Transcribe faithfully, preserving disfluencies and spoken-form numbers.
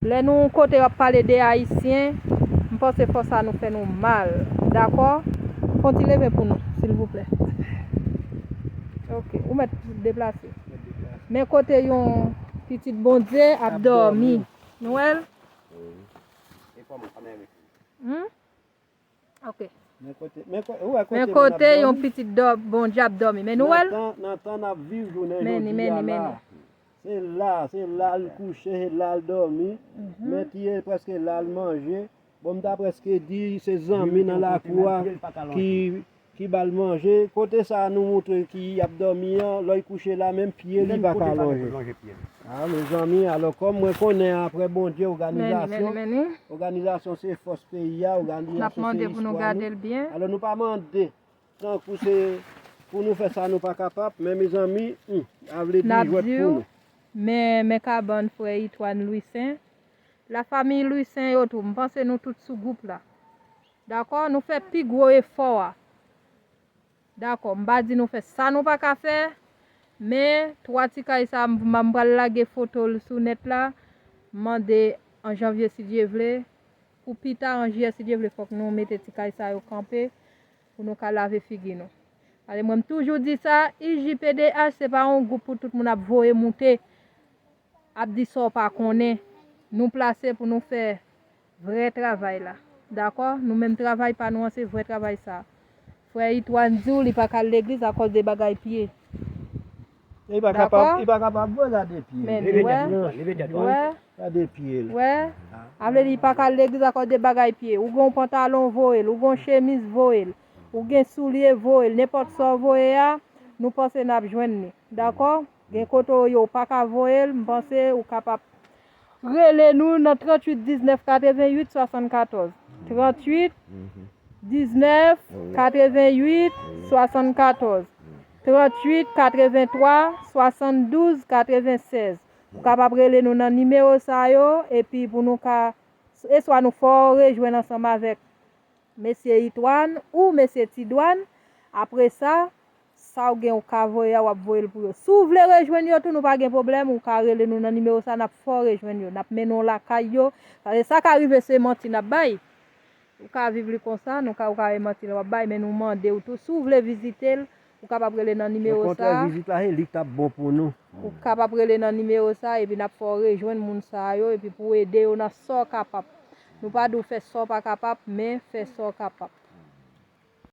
Lè nou kote y ap pale de Ayisyen, m panse fò sa nou fè nou mal. Dakò? Fè yon ti leve pou nou, silvouplè. Ok, ou mèt deplase. Men kote yon pitit Bondye ap dòmi. Nou wè l? Hmm? Ok. Men kote, men ko-, ou wè kote Men moun ap kote yon dòmi? Pitit dò-, Bondye ap dòmi. Men nou wè l? Nan tan, nan tan n ap viv jounen Men ni, jodi men a ni, men la. Ni. Se la, se la l kouche, se la l dòmi. Mhm. Men ki e prèske la l manje. Bon, m ta prèske di se zanmi nan lakou a ki, ki ba l manje. Kote sa a nou moutre ki y ap dòmi an, lè y kouche la, menm pye li pa ka lonje. A, mezanmi, alò, kòm mwen konnen apre Bondye, Men ni, men ni, òganizasyon, men ni. Òganizasyon se fòs peyi a, N ap òganizasyon se mande pou nou espwa gade nou. L byen. Alò, nou pa mande tankou se pou nou fè sa nou pa kapab, men mezanmi, hmm, a vle di N ap jwèt di pou w, nou. Men, men kabann frè Itwan Lwisin, lafanmi Lwisin yo tou, m panse nou tout sou gwoup la. Dakò? Nou fè pi gwo efò a. Dakò, m pa di nou fè sa nou pa ka fè, men twa ti kay sa, m, m pral lage foto l sou nèt la, m mande an janvye si Dye vle, pou pita an jiyè si Dye vle, fòk nou mete ti kay sa yo kanpe, pou nou ka lave figi nou. Paske mwen m toujou di sa, I J P D H se pa yon gwoup pou tout moun ap voye moute, ap di sa w pa konnen. Nou plase pou nou fè vrè travay la. Dakò? Nou menm travay pa nou an, se vrè travay sa. Frè Itwan di w li pa ka al legliz akòz de bagay pye. E li pa kapab, Dakò? Li pa kapab vre gade pye. Men, Leve wè, tèt ou, Itwan, leve tèt ou. Wè, Gade pye l. Wè, a vle di li pa ka al legliz akòz de bagay pye. Ou gen yon pantalon voye l, ou gen yon chemiz voye l, ou gen soulye voye l, nenpòt sa w voye a, nou panse n ap jwenn li. Dakò? Gen kote w ye w pa ka voye l, m panse ou kapab rele nou nan tranntuit diznèf katrevennuit swasannkatòz. Tranntuit diznèf katrevennuit swasannkatòz. Tranntuit katreventwa swasanndouz katrevensèz. Ou kapab rele nou nan nimewo sa yo, epi pou nou ka, e swa nou fè w rejwenn ansanm avèk mesye Itwan ou mesye Tidwan. Apre sa, sa w gen ou ka voye a, w ap voye l pou yo. Si w vle rejwenn yo tou, nou pa gen pwoblèm, ou ka rele nou nan nimewo sa, n ap fè w rejwenn yo. N ap mennen w lakay yo. Paske sa ka rive se manti n ap bay. Ou ka viv li konsa, nou ka, ou ka wè manti l w ap bay, men nou mande w tou, si w vle vizite l, ou kapab rele nan nimewo sa. Okontrè, vizit la, se li k t ap bon pou nou. Ou kapab rele nan nimewo sa, epi n ap fè w rejwenn moun sa yo, epi pou w ede yo nan sa w kapab. Nou pa di w fè sa w pa kapab, men fè sa w kapab.